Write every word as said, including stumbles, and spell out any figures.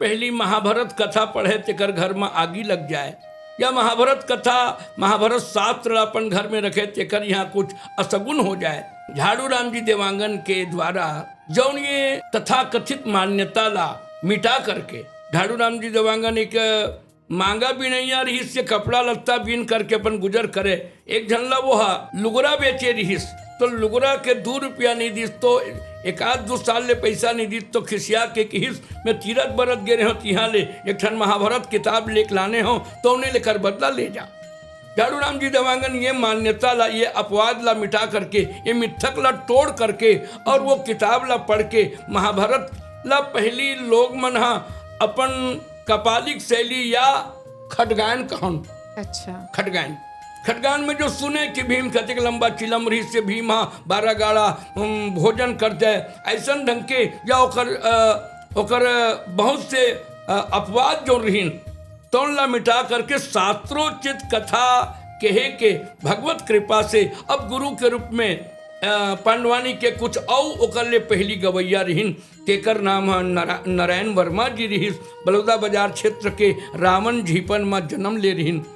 पहली महाभारत कथा पढ़े तेकर घर म आगी लग जाए, या महाभारत कथा, महाभारत शास्त्र ला अपन घर में रखे तेकर यहाँ कुछ असगुन हो जाए। झाड़ू राम जी देवांगन के द्वारा जौन ये तथाकथित मान्यता ला मिटा करके, झाड़ू राम जी देवांगन एक मांगा बिनैया रहिस, ये कपड़ा लत्ता बीन करके अपन गुजर करे। एक झन ला वो हा लुगरा बेचे रिहिस, तो लुगरा के दू रुपया नहीं दिस, तो एक आध दू साल ले पैसा नहीं दिस, तो खिसिया के किहिस, "मैं तीरथ बरत गे रहे हो, तिहाँ ले एक ठन महाभारत किताब लेके लाने हो, तो उन्हें लेकर बदला ले जा।" झाड़ू राम जी देवांगन ये मान्यता ला, ये अपवाद ला मिटा करके, ये मिथक ला तोड़ करके और वो किताब ला पढ़ के महाभारत ला पहली लोग मन हा अपन कपालिक शैली या खटगायन कहन। अच्छा। खटगायन, खटगायन में जो सुने कि भीम कतेक लंबा चिलम रहिस से भीम हा बारह गाड़ा, उम, भोजन करते, ऐसन ढंग के या ओकर, अ, ओकर बहुत से, अ, अपवाद जो रहिन, तौन ला मिटा करके शास्त्रोचित कथा कहे के भगवत कृपा से अब गुरु के रूप में, अ, पंडवानी के कुछ अउ ओकर ले पहली गवैया रहिन, तेकर नाम ह नारा-, नारायण वर्मा जी रिहिस, बलौदा बाजार क्षेत्र के रावण झीपन म जन्म ले रिहिन।